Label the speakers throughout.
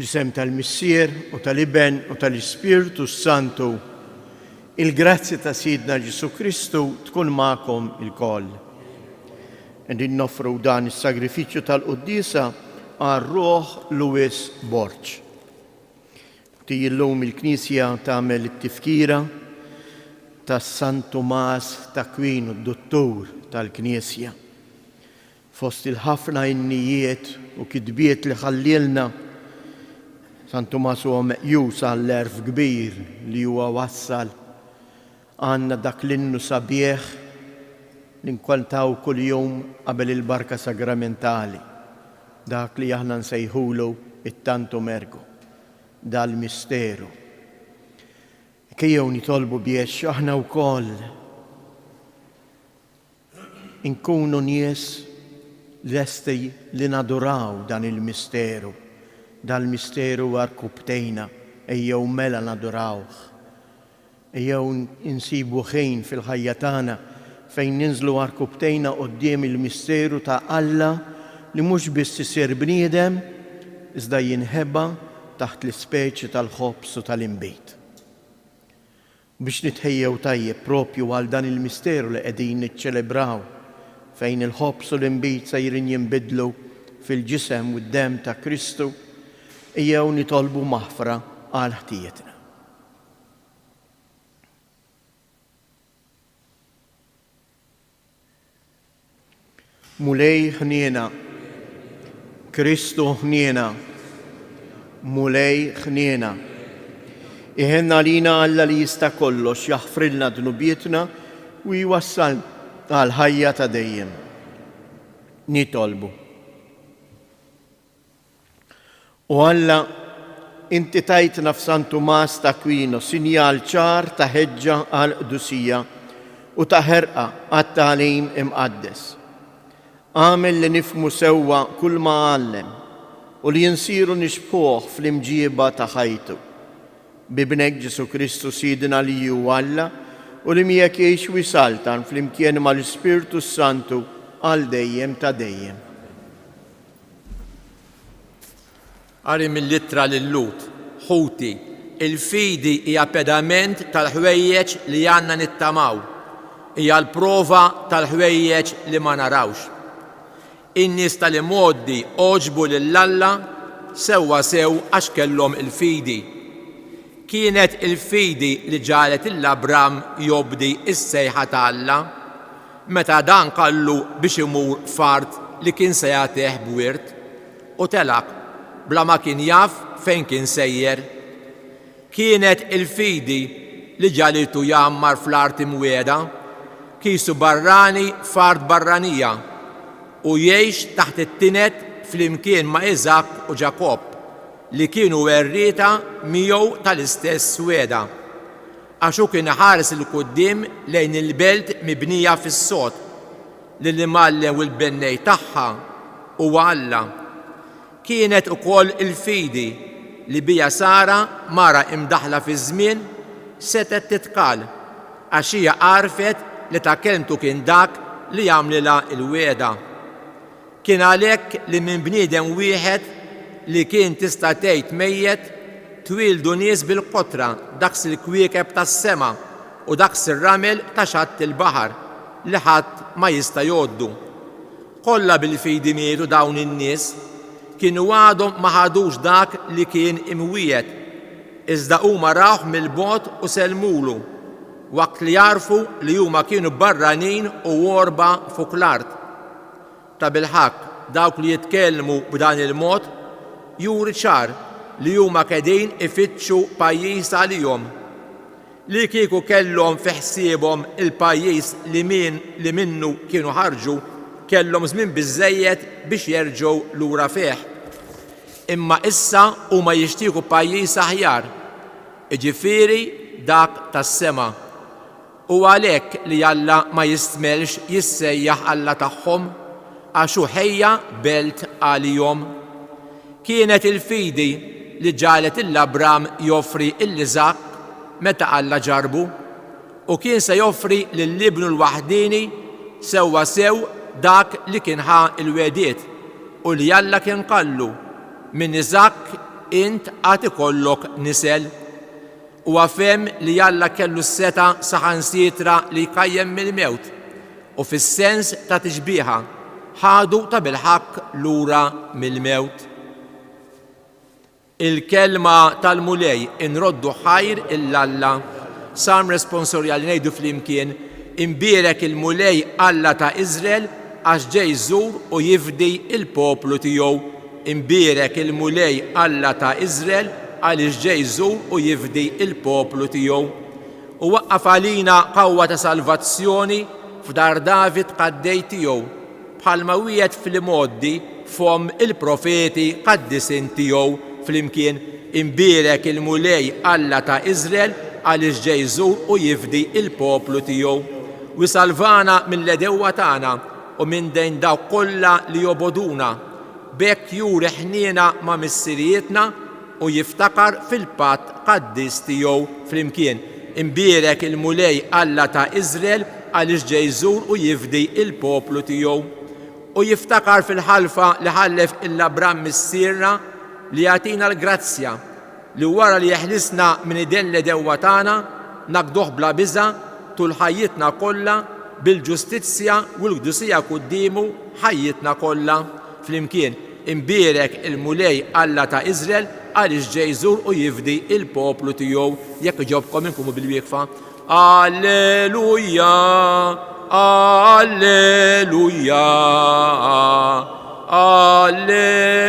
Speaker 1: Fl-isem tal-Missier u tal-Iben u tal-Ispirtu s-Santu, il-grazzja ta' Sidna Ġesù Kristu tkun magħkom ilkoll. Qegħdin noffru dan is-sagrifiċċju tal-quddiesa għal ruħ Louis Borg. Ti illum il-Knisja tagħmel it-tifkira ta' San Tumas t'Akwinu, d-Duttur tal-Knisja. Fost il-ħafna innijiet u kitbiet li ħallielna, San Tumas huwa meqjus għall-għerf kbir li huwa wassal. Għandna dak l-innu sabiħ li nkantaw kuljum qabel il-Barka Sagramentali, dak li aħna nsejħulu it-Tantum Ergo, dal-misteru. Ejjew nitolbu biex aħna wkoll Inkunu nies lesti li naduraw dan il-misteru, dal-misteru għarkupptejna, ejjew mela nadurawh. Ejjew insibu ħin fil-ħajja tagħna fejn ninżlu għarkupptejna quddiem il-misteru ta' Alla li mhux biss isir bniedem iżda jinħeba taħt l-ispeċi tal-ħobż u tal-inbid. Biex nitħejjew tajjeb proprju għal dan il-misteru li qegħdin niċċelebraw, fejn il-ħobż u l-inbid sejrin jinbidlu fil-ġisem u d-demm ta' Kristu, ejjew nitolbu maħfra għal ħtijietna. Mulej ħniena. Kristu ħniena. Mulej ħniena. Iħenn għalina Alla li jista' kollox jaħfrilna dnubietna u jwassalna għall-ħajja ta' dejjem. Nitolbu. O Alla, inti tajtna f'San Tumas t'Akwino sinjal ċar ta' ħeġġa għall-qdusija u ta' ħerqa għat-tagħlim imqaddes. Agħmel li nifhmu sewwa kulma għallem u li nsiru nixbħuh fl-imġieba ta' ħajtu. B'Ibnek Ġesù Kristu Sidna li hu Alla u li miegħek jgħix u jsaltan flimkien mal-Ispirtu s-Santu għal dejjem ta' dejjem.
Speaker 2: Qari mill-Ittra lil-Lhud, Ħuti, il-fidi hija pedament tal-ħwejjeġ li għandna nittamaw, hija l-prova tal-ħwejjeġ li ma narawx. In-nies tal-imgħoddi għoġbu lil Alla sewwasew għax kellhom il-fidi. Kienet il-fidi li ġagħlet lil Abram jobdi s-sejħa ta' Alla. Meta dan qallu biex imur f'art li kien se jagħtih b'wirt, u telaq bla ma kien jaf fejn kien sejjer. Kienet il-fidi li ġagħlitu jgħammar fl-art imwiegħda, qisu barrani f'art barranija, u jgħix taħt it-tined flimkien ma' Iżakk u Ġakobb, li kienu werrieta miegħu tal-istess wegħda. Għax hu kien iħares 'il quddiem lejn il-belt mibnija fis-sod, li l-imgħallem u l-bennej tagħha huwa Alla. Kienet ukoll il-fidi li biha Sara, mara imdaħħla fiż-żmien, setgħet titqal, għax hija għarfet li ta' kelmtu kien dak li għamlilha l-wegħda. Kien għalhekk li minn bniedem wieħed li kien tista' tgħid mejjet, twieldu nies bil-kotra daqs il-kwiekeb tas-sema u daqs ir-ramel ta' xatt il-baħar, li ħadd ma jista' jgħoddu. Kollha bil-fidi mietu dawn in-nies, kienu għadhom ma ħadux dak li kien imwiegħed, iżda huma rawh mill-bogħod u sellmulu, waqt li għarfu li huma kienu barranin u għorba fuq l-art. Tabilħaqq, dawk li jitkellmu b'dan il-mod juri ċar li huma qegħdin ifittxu pajjiż għalihom. Li kieku kellhom fi ħsiebhom il-pajjiż li min li minnu kienu ħarġu, kellhom żmien biżżejjed biex jerġgħu lura fih. Imma issa huma jixtiequ pajjiż aħjar, jiġifieri dak tas-sema. Hu għalhekk li Alla ma jistmellx jissejjaħ Alla tagħhom, għax hu ħejja belt għalihom. Kienet il-fidi li ġagħlet 'il Abram joffri 'l Iżakk meta Alla ġarrbu, u kien se joffri lil ibnu l-waħdieni sewwasew dak li kien ħa l-wegħdiet u li Alla kien qallu, Minn Iżakk. Int għad ikollok nisel. Huwa fehem li Alla kellu s-setgħa saħansitra li jqajjem mill-mewt, u fis-sens ta' tixbiha, ħadu tabilħaqq lura mill-mewt. Il-Kelma tal-Mulej Inroddu ħajr 'il Alla. Salm responsorjali ngħidu flimkien, Imbierek il-Mulej Alla ta' Iżrael għax ġej iżur u jifdi l-poplu tiegħu. Imbierek il-Mulej Alla ta' Iżrael għaliex ġej iżur u jifdi l-poplu tiegħu. U waqqaf għalina qawwa ta' salvazzjoni f'dar David qaddej tiegħu. Bħalma wiegħed fl-imgħoddi fomm il-profeti qaddisin tiegħu flimkien, Imbierek il-Mulej Alla ta' Iżrael għaliex ġej iżur u jifdi l-poplu tiegħu. U jsalvana mill-għedewwa tagħna u minn dejn dawk kollha li jobogħduna. B'hekk juri ħniena ma' missirijietna u jiftakar fil-patt qaddis tiegħu flimkien. Imbierek il-Mulej Alla ta' Iżrael għaliex ġej iżur u jifdi l-poplu tiegħu. U jiftakar fil-ħalfa li ħallef 'il Abram missierna li jagħtina l-grazzja li wara li jeħlisna minn idejn l-għedewwa tagħna, naqduh bla biża' tul ħajjitna kollha bil-ġustizzja u l-qdusija quddiemu ħajjitna kollha flimkien. Imbierek il-Mulej Alla ta' Iżrael għaliex ġej iżur u jifdi l-poplu tiegħu. Jekk iġobkom inqumu bil-wieqfa. Alleluja, Alleluja, Alleluja.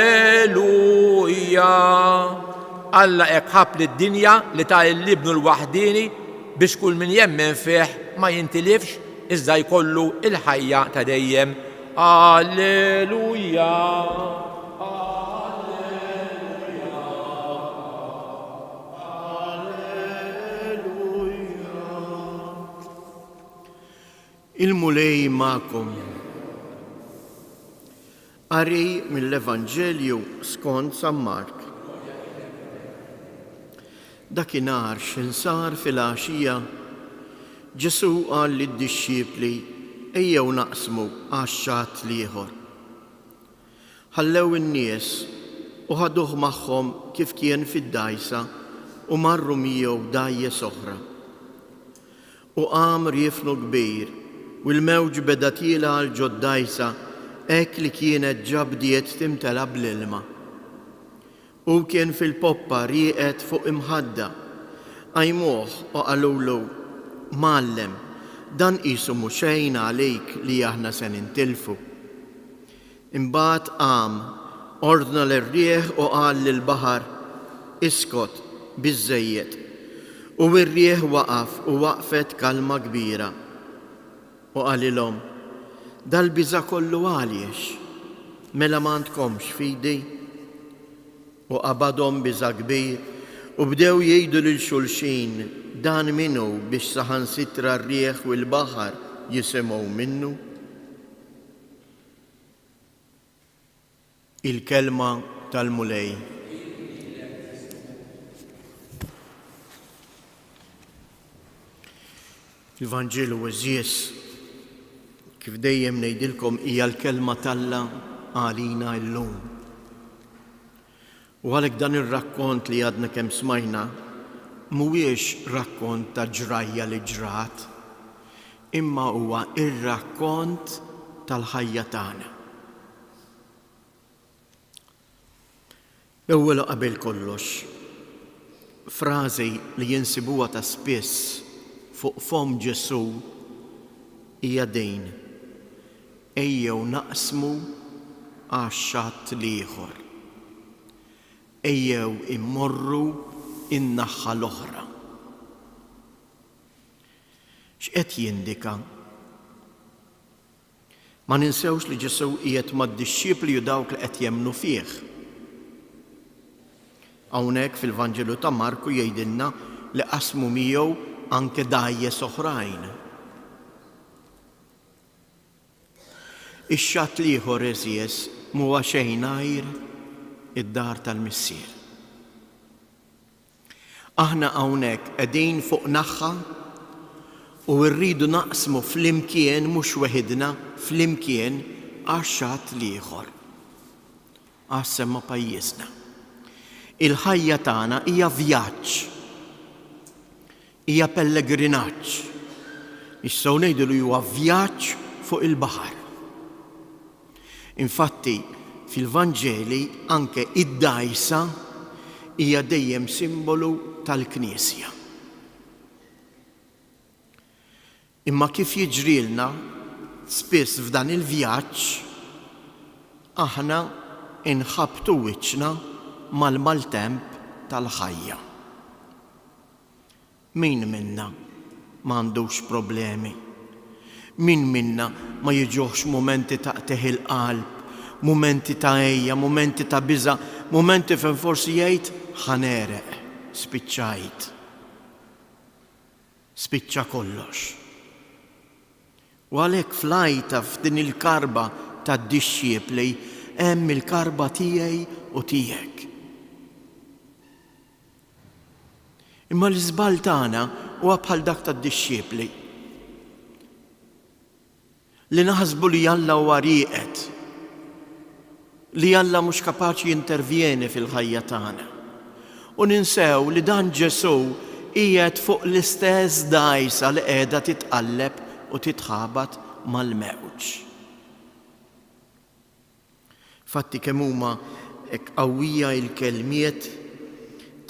Speaker 2: Alla hekk ħabb lid-dinja li ta lil Ibnu l-waħdieni biex kull min jemmen fih ma jintilifx iżda jkollu l-ħajja ta' dejjem. Alleluja.
Speaker 1: Il-Mulej magħkom. Qari mill-Evanġelju skont San Mark. Dakinhar x'insar filgħaxija, Ġesù qal lid-dixxipli, Ejjew naqsmu għax-xatt l-ieħor. Ħallew in-nies u ħaduh magħhom kif kien fid-dgħajsa u marru miegħu dgħajjes oħra. U qam riefnu kbir, u l-mewġ beda tiela' għal ġod-dgħajsa hekk li kienet ġa bdiet timtela bl-ilma. Hu kien fil-poppa rieqed fuq imħadda. Qajmuh u qalulu, Mgħallem, dan qisu mhu xejn għalik li aħna se nintilfu. Imbagħad qam, ordna lir-riħ u qal lill-baħar, Iskot, biżżejjed. U r-riħ waqaf u waqfet kalma kbira. U qalilhom, Dal-biża' kollu għaliex? Mela ma għandkomx fidi? U qabadhom biża' kbir, u bdew jgħidu lil xulxin, Dan min hu biex saħansitra r-riħ u l-baħar jisimgħu minnu? Il-Kelma tal-Mulej. Il-Vanġelu għeżież, kif dejjem ngħidilkom hija l-kelma t'Alla għalina llum. U għalhekk dan ir-rakkont li għadna kemm smajna mhuwiex rakkont ta' ġrajja li ġrat, imma huwa r-rakkont tal-ħajja tagħna. L-ewwel u qabel kollox, frażi li insibuha ta' spiss fuq fomm Ġesù hija din, Ejjew naqsmu għax-xatt l-ieħor. Ejjew immorru n-naħa l-oħra. X'qed jindika? Ma ninsewx li Ġesù qiegħed mad-dixxipli u dawk li qed jemmnu fih. Hawnhekk fil-Vanġelu ta' Marku jgħidilna li qasmu miegħu anke dgħajjes oħrajn. Ix-xatt l-ieħor għeżież m'huwa xejn għajr id-dar tal-Missier. Aħna hawnhekk qegħdin fuq naħha u rridu naqsmu flimkien, mhux weħidna, flimkien għax-xatt l-ieħor. Għas-sema pajjiżna. Il-ħajja tagħna hija vjaġġ. Hija pellegrinaġġ. Nistgħu ngħidu li huwa vjaġġ fuq il-baħar. Infatti, fil-Vanġeli anke id-dgħajsa hija dejjem simbolu tal-Knisja. Imma kif jiġrilna spiss f'dan il-vjaġġ, aħna nħabbtu wiċċna mal-maltemp tal-ħajja. Min minna m'għandux problemi? Min minna ma jiġuhx mumenti ta' qtigħ il-qalb, mumenti ta' għejja, mumenti ta' biża', mumenti fejn forsi jgħid, ħa negħreq, spiċċajt. Spiċċa kollox. U għalhekk fl-għajta f'din il-karba tad-dixxiepli hemm il-karba tiegħi u tiegħek. Imma l-iżball tagħna huwa bħal dak tad-dixxiepli. Li naħsbu li Alla huwa rieqed, li Alla mhux kapaċi jintervjeni fil-ħajja tagħna. U ninsew li dan Ġesù qiegħed fuq l-istess dgħajsa li qiegħda titqalleb u titħabat mal-mewġ. Fatti kemm huma hekk qawwija il-kelmiet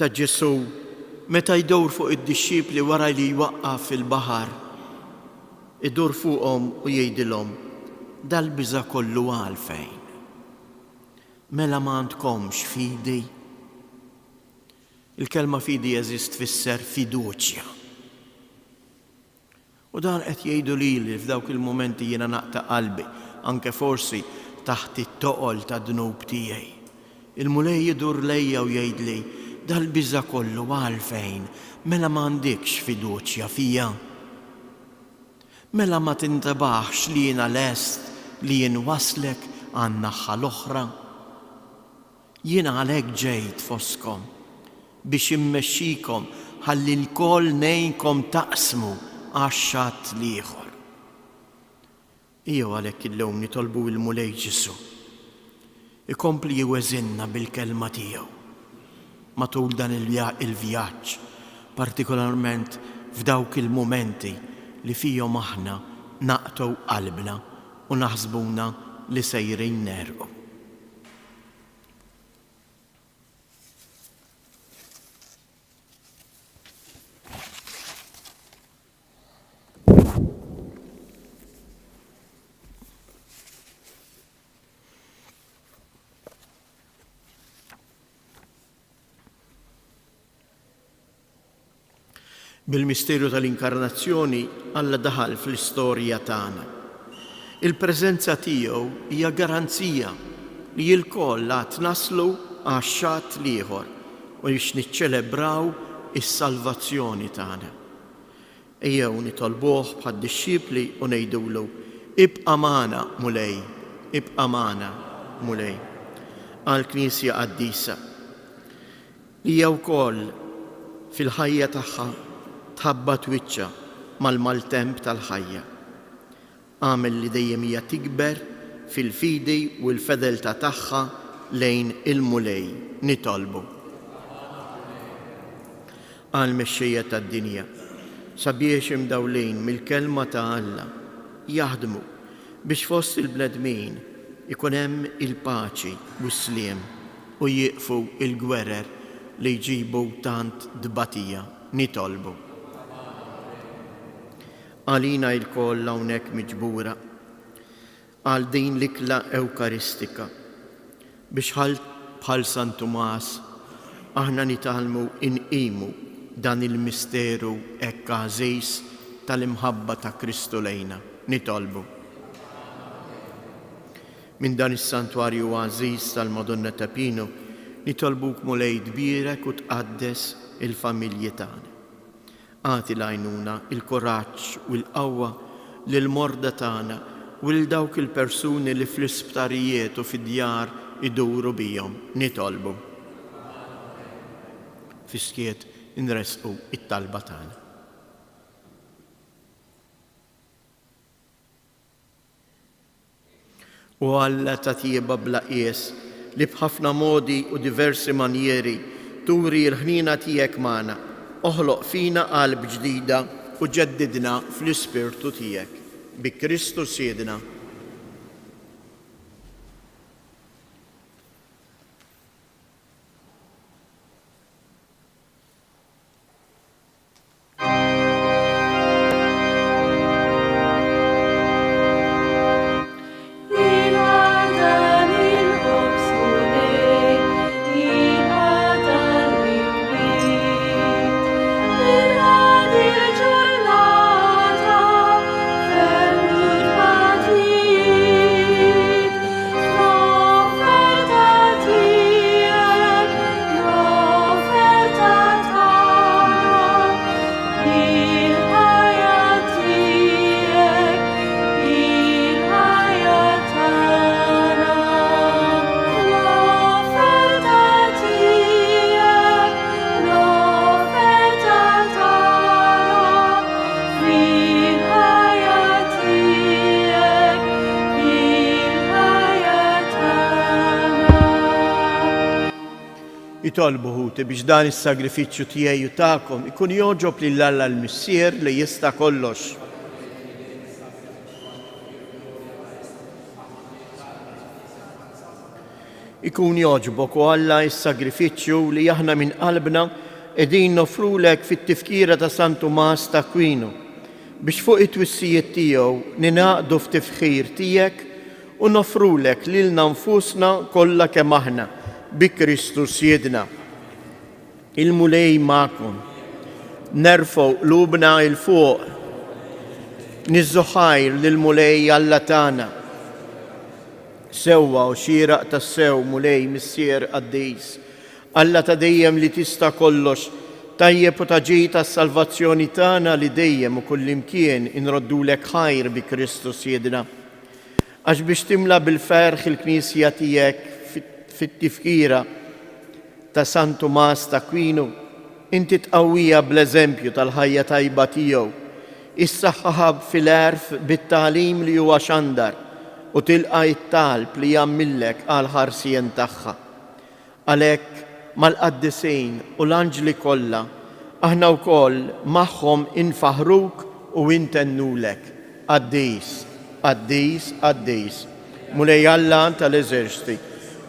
Speaker 1: ta' Ġesù meta jdur fuq id-dixxipli wara li jwaqqaf il-baħar. Idur fuqhom u jgħidilhom, Dal-biża' kollu għalfejn? Mela ma għandkomx fidi? Il-kelma fidi għeżież tfisser fiduċja. U dan qed jgħidu lili f'dawk il-mumenti jiena naqta' qalbi, anke forsi taħt it-toqol tad-dnub tiegħi. Il-Mulej idur lejja u jgħidli, Dal-biża' kollu għalfejn? Mela m'għandikx fiduċja fija? Mela ma tintebaħx li jiena lest li inwasslek għan-naħa l-oħra? Jiena għalhekk ġejt fostkom, biex immexxikom ħalli lkoll ngħinkom taqsmu għax-xatt l-ieħor. Ejjew għalhekk illum nitolbu il-Mulej Ġesù ikompli jweżinna bil-kelma tiegħu matul dan il-vjaġġ, partikolarment f'dawk il-mumenti li fihom aħna naqtgħu qalbna u naħsbuna li sejrin negħrqu. Bil-misteru tal-Inkarnazzjoni, Alla daħal fl-istorja tagħna. Il-preżenza tiegħu hija garanzija li lkoll għad naslu għax-xatt l-ieħor u biex niċċelebraw is-salvazzjoni tagħna. Ejjew nitolbuh bħad-dixxipli u ngħidulu, Ibqa' magħna, Mulej, ibqa' magħna, Mulej. Għall-Knisja qaddisa. Hija wkoll fil-ħajja tagħha tħabbat wiċċha mal-maltemp tal-ħajja. Agħmel li dejjem hija tikber fil-fidi u l-fedeltà tagħha lejn il-Mulej. Nitolbu. Għall-mexxejja tad-dinja, sabiex imdawlin mill-Kelma ta' Alla, jaħdmu biex fost il-bnedmin ikun hemm il-paċi u s-sliem u jieqfu l-gwerer li jġibu tant tbatija. Nitolbu. Għalina ilkoll hawnhekk miġbura għal din l-ikla Ewkaristika, biex bħal San Tumas aħna nitgħallmu nqimu dan il-misteru hekk għażiż tal-imħabba ta' Kristu lejna. Nitolbu. Minn dan is-santwarju għażiż tal-Madonna ta' Pinu, nitolbuk Mulej tbierek u tqaddes il-familji tagħna. Agħti l-għajnuna, il-kuraġġ u l-qawwa lill-morda tagħna u lil dawk il-persuni li fl-isptarijiet u fid-djar iduru bihom. Nitolbu. Fis-skiet inressqu t-talba tagħna. O Alla ta' tjieba bla qies, li b'ħafna modi u diversi manjeri turi l-ħniena tiegħek magħna, oħloq fina qalb ġdida u ġeddidna fl-Ispirtu tiegħek. Bi Kristu Sidna. Itolbu ħuti biex dan is-sagrifiċċju tiegħi u tagħkom ikun jogħġob lil Alla l-Missier li jista' kollox. Ikun jogħġbok, o Alla, is-sagrifiċċju li aħna minn qalbna qegħdin noffrulek fit-tifkira ta' San Tumas t'Akwinu, biex fuq it-twissijiet tiegħu ningħaqdu f'tifħir tiegħek u noffrulek lilna nfusna kollha kemm aħna, bi Kristu Sidna. Il-Mulej magħkom. Nerfgħu qlubna 'l fuq. Niżżu ħajr lill-Mulej Alla tagħna. Sewwa u xieraq tassew, Mulej, Missier qaddis, Alla ta' dejjem li tista' kollox, tajjeb u ta' ġid għas-salvazzjoni tagħna li dejjem u kullimkien inroddulek ħajr bi Kristu Sidna. Għax biex timla bil-ferħ il-Knisja tiegħek fit-tifkira ta' San Tumas t'Akwinu, inti tqawwiha bl-eżempju tal-ħajja tajba tiegħu, issaħħaħha fil-għerf bit-tagħlim li huwa xandar u tilqa' t-talb li jagħmillek għall-ħarsien tagħha. Għalhekk, mal-qaddisin u l-anġli kollha, aħna wkoll magħhom infaħħruk u intennulek, Qaddis, qaddis, qaddis, Mulej Alla tal-eżerċti,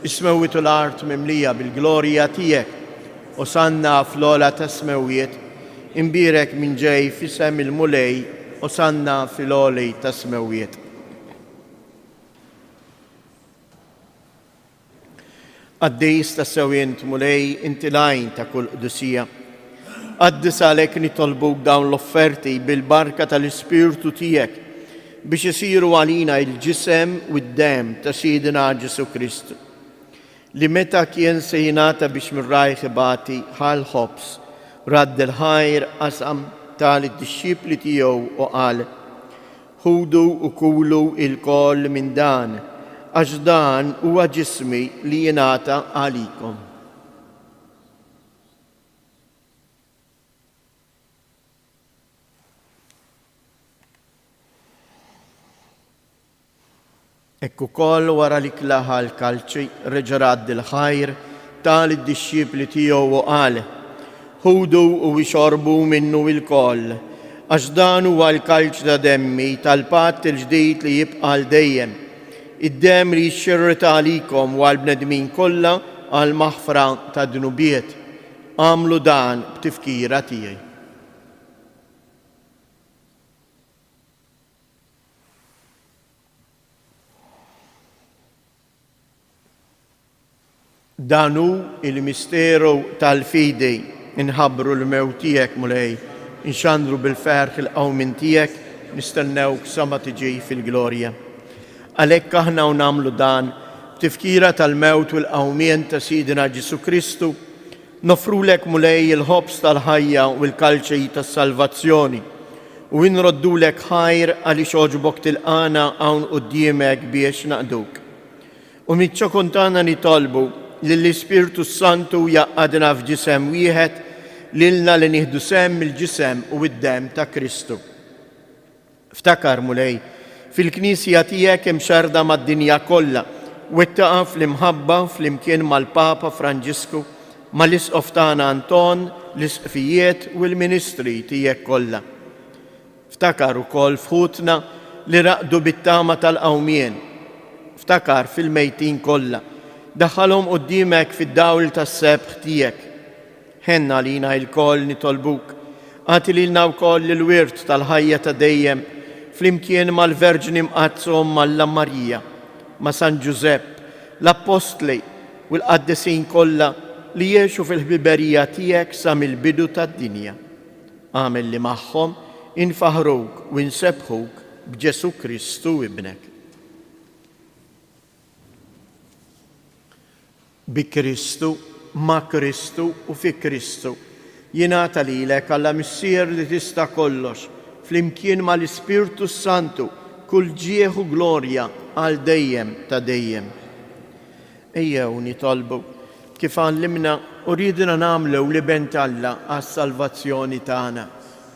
Speaker 1: is-smewwiet u l-art mimlija bil-glorja tiegħek. Osanna fl-ogħla tas-smewwiet, imbierek min ġej f'isem il-Mulej, Osanna fil-għoli tas-smewwiet. Qaddis tassew int, Mulej, inti l-għajn ta' kull qdusija. Qaddis għalhekk nitolbuk dawn l-offerti bil-barka tal-Ispirtu tiegħek biex isiru għalina il-ġisem u d-demm ta' Sidna Ġesù Kristu, li meta kien se jingħata biex minn rajh ibati, ħa l-ħobż, radd il-ħajr, qasam, ta lid-dixxipli tiegħu u qal, Ħudu u kulu ilkoll minn dan, għax dan huwa ġismi li jingħata għalikom. Hekk ukoll wara li klaħa l-kalċi, reġa' radd il-ħajr, ta lid-dixxipli tiegħu u qal, Ħudu u ixorbu minnu ilkoll, għax dan huwa l-kalċ ta' demmi tal-patt il-ġdid li jibqa' għal dejjem, id-demm li jixxerred għalikom u għall-bnedmin kollha għall-maħfra tad-dnubiet. Agħmlu dan b'tifkira tiegħi. Dan hu l-misteru tal-fidi, inħabbru l-mewt tiegħek, Mulej, inxandru bil-ferħ il-qawmien tiegħek, nistennewk sa ma tiġi fil-glorja. Għalhekk aħna u nagħmlu dan, b'tifkira tal-mewt u l-qawmien ta' Sidna Ġesù Kristu, Noffrulek, Mulej, il-ħobż tal-ħajja u l-kalċi tas-salvazzjoni, u inroddulek ħajr għaliex għoġbok tilqagħna hawn quddiemek biex naqduk. U miċ-ċokon tagħna nitolbu li l-Ispirtu s-Santu jgħaqqadna f'ġisem wieħed lilna li nieħdu sehem mill-ġisem u d-demm ta' Kristu. Ftakar, Mulej, fil-Knisja tiegħek imxerrda mad-dinja kollha, wettaqha fl-imħabba flimkien mal-Papa Franġisku, mal-Isqof tagħna Anton, l-Isqfijiet u l-ministri tiegħek kollha. Ftakar ukoll f'ħutna li raqdu bit-tama tal-qawmien. Ftakar fil-mejtin kollha. Daħħalhom quddiemek fid-dawl tas-sebħ tiegħek. Ħenn għalina ilkoll nitolbuk. Agħti lilna wkoll il-wirt tal-ħajja ta' dejjem flimkien mal-Verġni Mqaddsa Omm Alla Marija, ma' San Ġużepp, l-Appostli u l-qaddisin kollha li għexu fil-ħbiberija tiegħek sa mill-bidu tad-dinja. Agħmel li magħhom infaħħruk u nsebbħuk b'Ġesù Kristu Ibnek. Bi Kristu, ma' Kristu u fi Kristu, jingħata lilek, Alla Missier li tista' kollox, flimkien ma' l-Ispirtu s-Santu, kull ġieħ u glorja għal dejjem ta' dejjem. Ejjew nitolbu, kif għallimna u riedna nagħmlu l-Iben t'Alla għas-salvazzjoni tagħna.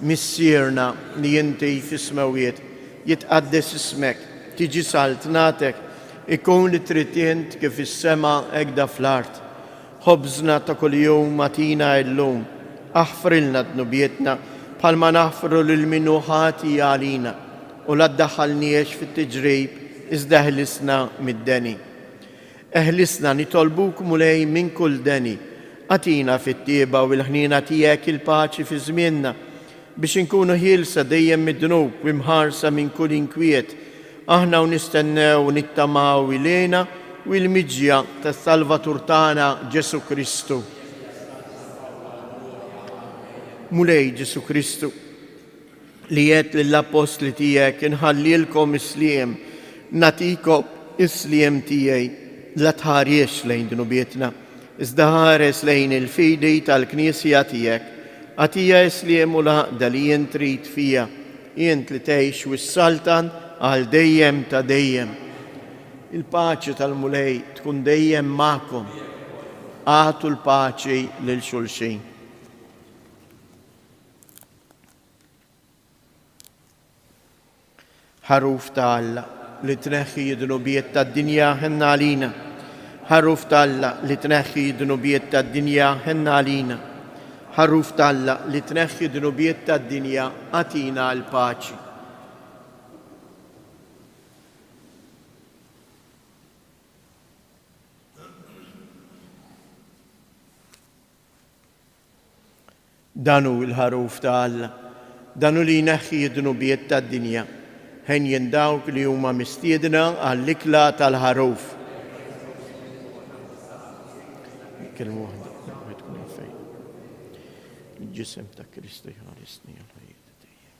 Speaker 1: Missierna li inti fis-smewwiet, jitqaddes ismek, tiġi saltnatek, ikun li trid int kif fis-sema hekda fl-art. Ħobżna ta' kuljum agħtina illum. Aħfrilna dnubietna bħalma naħfru lil min hu ħati għalina, u la ddaħħalniex fit-tiġrib iżda eħlisna mid-deni. Eħlisna, nitolbuk, Mulej, minn kull deni. Agħtina fit-tjieba u l-ħniena tiegħek il-paċi fi żmienna, biex inkunu ħielsa dejjem mid-dnub u mħarsa minn kull inkwiet, aħna u nistennew u nittamaw il-hena u l-miġja tas-Salvatur tagħna Ġesù Kristu. Mulej Ġesù Kristu, li għedt lill-appostli tiegħek, Inħallilkom is-sliem, nagħtikom is-sliem tiegħi, la tħarisx lejn dnubietna, iżda ħares lejn il-fidi tal-Knisja tiegħek. Agħtiha s-sliem u l-għaqda li int trid fiha, int li tgħix u ssaltan għal dejjem ta' dejjem. Il-paċi tal-Mulej tkun dejjem magħkom. Agħtu l-paċi lil xulxin. Ħaruf ta' Alla li tneħħi d-dnubiet tad-dinja ħenn għalina. Ħaruf ta' Alla li tneħħi d-dnubiet tad-dinja ħenn għalina. Ħaruf ta' Alla li tneħħi d-dnubiet tad-dinja agħtina l-paċi. Dan hu l-Ħaruf ta' Alla, dan hu li jneħħi d-dnubiet tad-dinja. Henjin dawk li huma mistiedna għall-ikla tal-Ħaruf. Kelma waħda, tkun fejn. Il-ġisem ta' Kristu jħarisni għal-ħajja ta' dejjem.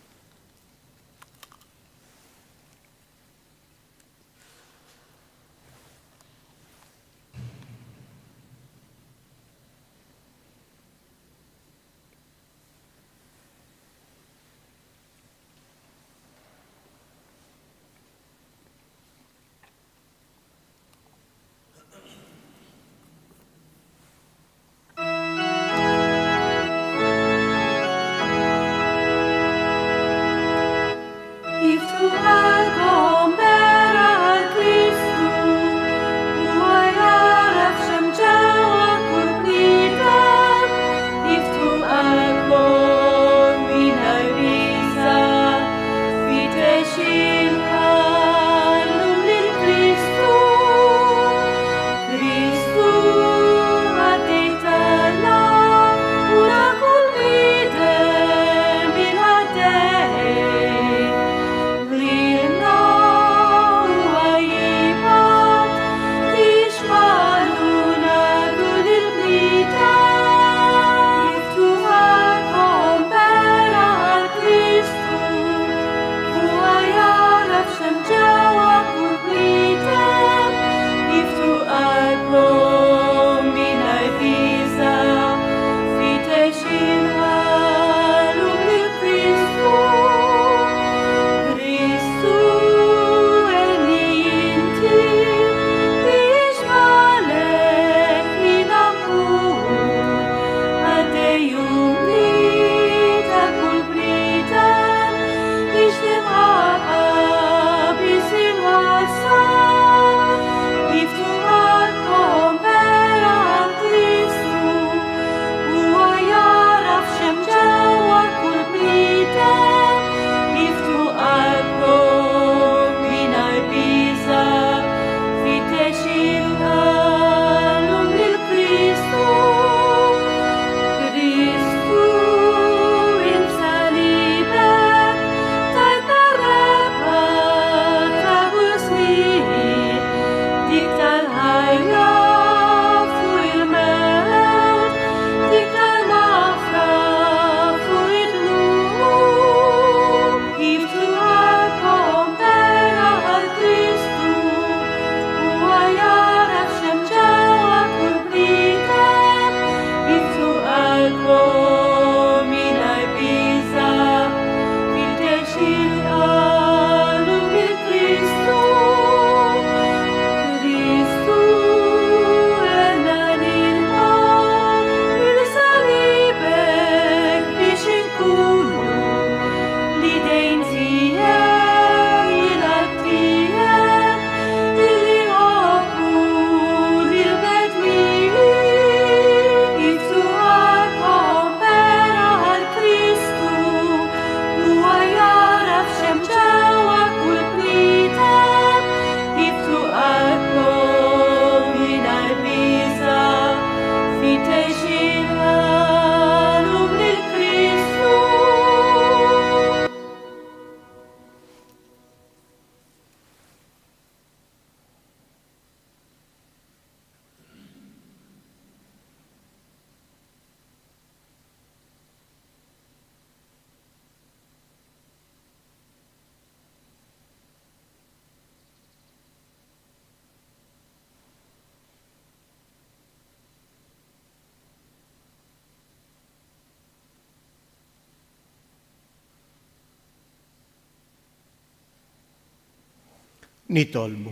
Speaker 1: Nitolbu.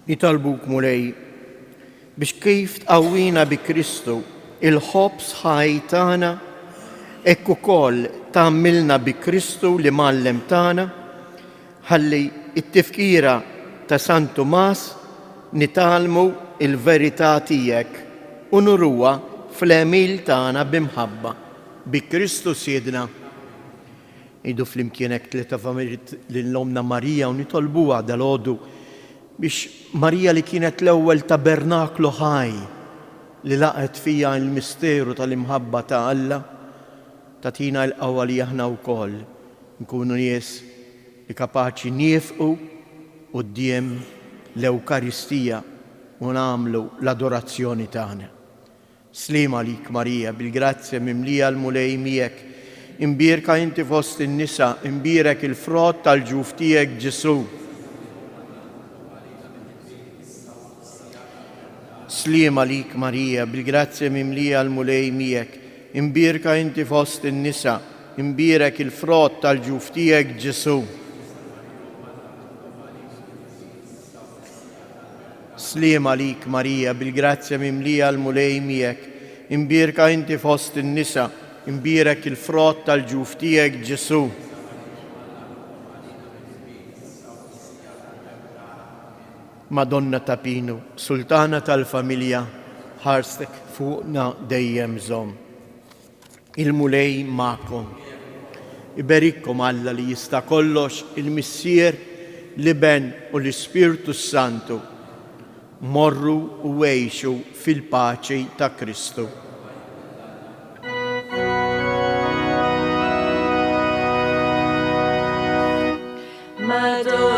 Speaker 1: Nitolbuk, Mulej, biex kif tqawwina bi Kristu il-ħobż ħaj tagħna, hekk ukoll tagħmilna bi Kristu l-Imgħallem tagħna, ħalli t-tifkira ta' San Tumas nitgħallmu l-verità tiegħek u nuruha fl-għemil tagħna bi mħabba. Bi Kristu Sidna. Ngħidu flimkien hekk tliet Ave lil Ommna Marija u nitolbuha dalgħodu biex Marija li kienet l-ewwel tabernaklu ħaj li laqgħet fiha l-misteru tal-imħabba ta' Alla, tagħtina l-qawwa li aħna wkoll nkunu nies li kapaċi niefqu quddiem l-Ewkaristija u nagħmlu l-adorazzjoni tagħna. Sliem għalik Marija, bil-grazzja mimlija l-Mulej miegħek. Imbierka inti fost in-nisa, imbierek il-frott tal-ġuf tiegħek Ġesù. Sliem għalik Marija, bil-grazzja mimlija l-Mulej miegħek. Imbierka inti fost in-nisa, imbierek il-frott tal-ġuf tiegħek Ġesù. Sliem għalik Marija, bil-grazzja mimlija l-Mulej miegħek, imbierka inti fost in-nisa, imbierek il-frott tal-ġuf tiegħek Ġesù. Madonna ta' Pinu, Sultana tal-familja, ħarstek fuqna dejjem żomm. Il-Mulej magħkom. Iberikkom Alla li jista' kollox, il-Missier, l-Iben u l-Ispirtu s-Santu. Morru u għixu fil-paċi ta' Kristu.
Speaker 3: Madonna.